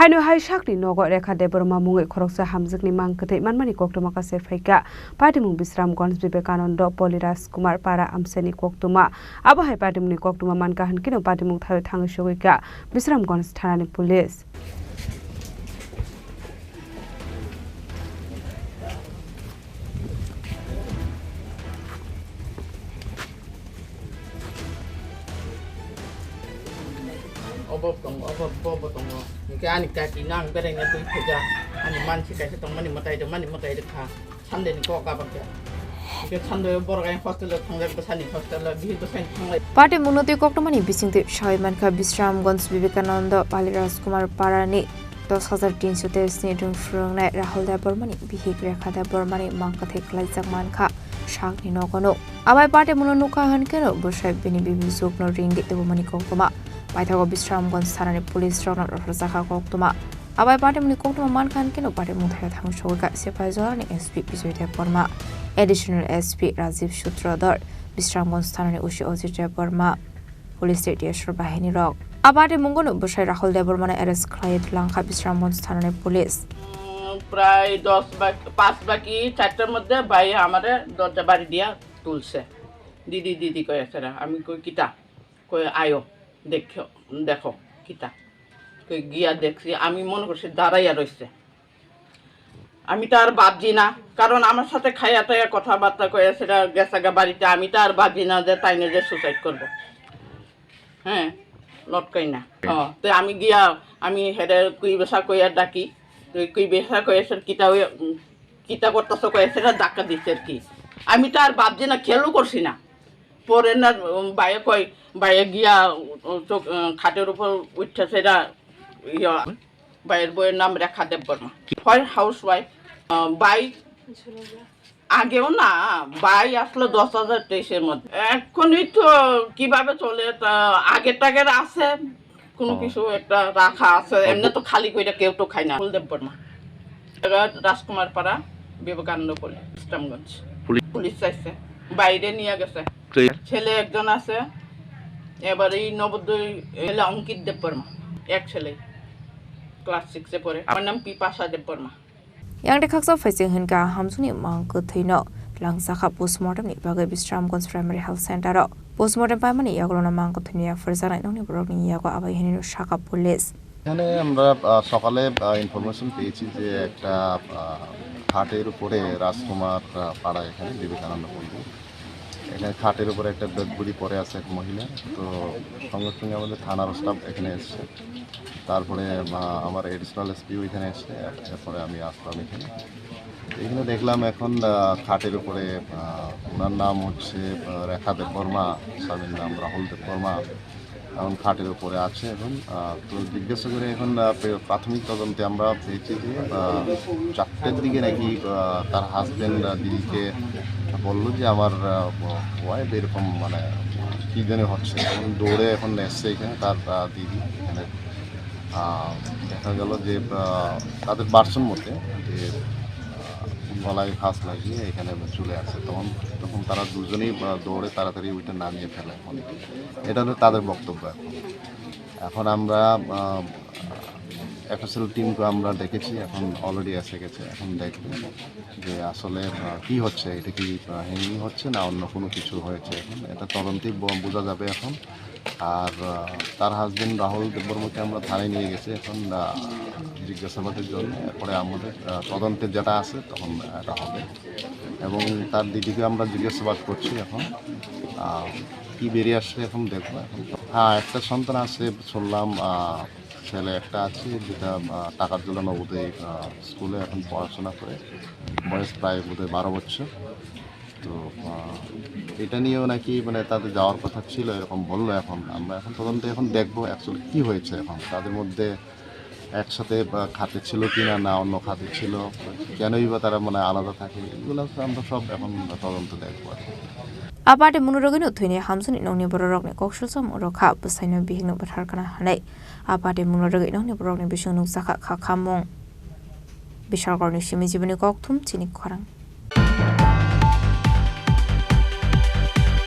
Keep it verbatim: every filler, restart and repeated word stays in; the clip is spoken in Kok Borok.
Haino hai sakni nogo Rekha Debbarma mungwi khoroksa hamjwkni mang kwthwi manmani koktwma kase phaikha. Patimung Bisramganj Vivekananda Poli Rajkumar Para amchaini koktwma. Abo hai patimungni koktwma mankha hwnkhe no patimung thaio thangwi sogwikha Bisramganj thanani police. Obo tongo, obo, bo, bo tongo. Hingke ani kaki nang bereng ya twi khuja. Ani mansi kaisa tongmani mwtai de, mani mwtai de kha. Sunday ni kok abang khe. Hingke Sunday borok ai hostel o thangjak bwsani hostel o bihik bwsani thanglai. Patimungno twi koktwmani bisingtwi sawi mankha Bisramganj Vivekananda Pali Rajkumar Parani dos hajar tinso teis ni rung phwrwngnai Rahul Debbarmani bihik Rekha Debbarmani mang kwthwi kwlaijak mankha sakni nogono. Abai patimungno nukha hwnkhe no bwsai bini bibijwkno ringdi tubumani koktwma. Paithago Bisramganj thanani police rokno rohorjakha koktwma. Abai patimungni koktwma mankha hwnkhe no patimung thaio thang sogwikha Sepai Jorani S P Bijoy Debbarma, Additional S P Rajiv Sutradhar, Bisramganj thanani O C Ajit Debbarma, police tei T S R bahini rok. A patimungno bwsai Rahul Debbarmano arrest khlaiwi twlangkha Bisramganj thanani police. উম, প্রায় দশ বাকি, পাঁচ বাকি চারটার মধ্যে ভাই আমারে দরজা বাড়ি দিয়া তুলছে। দিদি, দিদি কয়ে আছে, আমি কই, "কিতা?" কয়ে, "আয়ো, দেখো, দেখো, কিতা?" কই, গিয়া দেখছি, আমি মনে করছি দাঁড়াইয়া রইছে। আমি তো আর ভাবছি না, কারণ আমার সাথে খাইয়া টাইয়া কথাবার্তা কয়ে সেটা গেছে গা বাড়িতে, আমি তো আর ভাবছি না যে তাই নিজে সুসাইড করবো। হ্যাঁ, লটকাই না। হুম। ও, তো আমি গিয়া, আমি হেরে কুই বেসা কইয়া ডাকি, তো কুই বেসা কইয়া সে কিতা হইয়া, উম, কিতা করতেছ কইয়া সেটা ধাক্কা দিচ্ছে আর কি। আমি তো আর ভাবছি না, খেয়ালও করছি না। পরে না, উম, বাইরে কই, বাইরে গিয়া, উম, চোখ, উম, খাটের উপর উঠছে সেটা, ইয়া, ভাইয়ের বউয়ের নাম রেখা দেববর্মা। হয় হাউস ওয়াইফ, আহ, ভাই আগেও না, ভাই আসলো দশ হাজার তেইশের মধ্যে। এখনই তো কিভাবে চলে, তা আগের টাগের আছে, কোনো ও। কিছু একটা রাখা আছে, ও, এমনি বু- তো খালি কইরা কেউ তো খায় না। রাহুল দেববর্মা, জায়গা রাজকুমার পাড়া, বিবেকানন্দ কলেজ, ইসলামগঞ্জ। পুলিশ? পুলিশ চাইছে, বাইরে নিয়ে গেছে। কে? ছেলে একজন আছে, এবার এই নবোদয় এলা অঙ্কিত দেববর্মা, এক ছেলে, ক্লাস সিক্সে পড়ে। আমার নাম পিপাসা Debbarma. Yang de khaksa phaising hwnkha hamsuni mang kwthwino langjakha postmortem ni bagwi Bisramganj Primary Health Center o. Postmortem paimani yagulono mang kwthwino yapharjaknai nokni borokni yago abai hinwi sakha police. এখানে আমরা, আহ, সকালে, আহ, ইনফরমেশন পেয়েছি যে একটা, আহ, খাটের উপরে রাজকুমার, আহ, পাড়া এখানে বিবেকানন্দ পল্লী। এখানে খাটের উপরে একটা ডেড বডি পড়ে আছে এক মহিলা। তো সঙ্গে সঙ্গে আমাদের থানার স্টাফ এখানে এসছে। তারপরে, আহ, আমার অ্যাডিশনাল এসপিও এখানে এসছে। এরপরে আমি আসলাম এখানে। এখানে দেখলাম এখন, আহ, খাটের উপরে, আহ, ওনার নাম হচ্ছে, আহ, রেখা দেববর্মা, স্বামীর নাম রাহুল দেববর্মা। এখন খাটের উপরে আছে এখন। আহ, তো জিজ্ঞাসা করে এখন, আহ, পে-, প্রাথমিক তদন্তে আমরা পেয়েছি যে, আহ, চারটের দিকে নাকি, আহ, তার হাজবেন্ড, আহ, দিদিকে বললো যে, "আমার, আহ, ওয়াইফ এরকম মানে কি জানি হচ্ছে।" এখন দৌড়ে এখন এসছে এখানে তার, আহ, দিদি এখানে। আহ, দেখা গেল যে, আহ, তাদের ভার্সন মতে যে, আহ, গলায় ফাঁস লাগিয়ে এখানে চলে আসে। তখন, তখন তারা দুজনেই, আহ, দৌড়ে তাড়াতাড়ি ওইটা নামিয়ে ফেলে। এটা হলো তাদের বক্তব্য এখন। এখন আমরা, আহ, এফএসএল টিমকে আমরা ডেকেছি, এখন অলরেডি এসে গেছে। এখন দেখব যে আসলে, আহ, কি হচ্ছে, এটা কি, আহ, হ্যাঙ্গিং হচ্ছে না অন্য কোনো কিছু হয়েছে। এখন এটা তদন্তেই ব-, বোঝা যাবে এখন। আর, আহ, তার হাজবেন্ড রাহুল দেববর্মাকে আমরা থানায় নিয়ে গেছি। এখন, আহ, জিজ্ঞাসাবাদের জন্য। এরপরে আমাদের, আহ, তদন্তে যেটা আছে তখন এটা হবে। এবং তার দিদিকে আমরা জিজ্ঞাসাবাদ করছি এখন। আহ, কি বেরিয়ে আসছে এখন দেখবো। এখন, হ্যাঁ, একটা সন্তান আছে শুনলাম, আহ, ছেলে একটা আছে যেটা, আহ, টাকার জন্য নবোদয়, আহ, স্কুলে এখন পড়াশোনা করে। বয়স প্রায় বোধহয় বারো বছর। তো, আহ, এটা নিয়েও নাকি মানে তাদের যাওয়ার কথা ছিল, এরকম বললো। এখন আমরা এখন তদন্তে এখন দেখবো অ্যাকচুয়ালি কি হয়েছে। এখন তাদের মধ্যে একসাথে বা খাতে ছিল কিনা, না অন্য খাতে ছিল, কেনই বা তারা মানে আলাদা থাকে, এগুলো তো আমরা সব এখন তদন্ত দেখবো আর কি। A patimungno rwgwino thwini hamsuni nokni bororokni kok sujamung rwkha, bwsaino bihikno bwthar kana hwnwi. A patimungno rwgwi nokni bororokni bising nukjakha kha khamung. Bishalgarni simi jiboni kokthum chini khorang.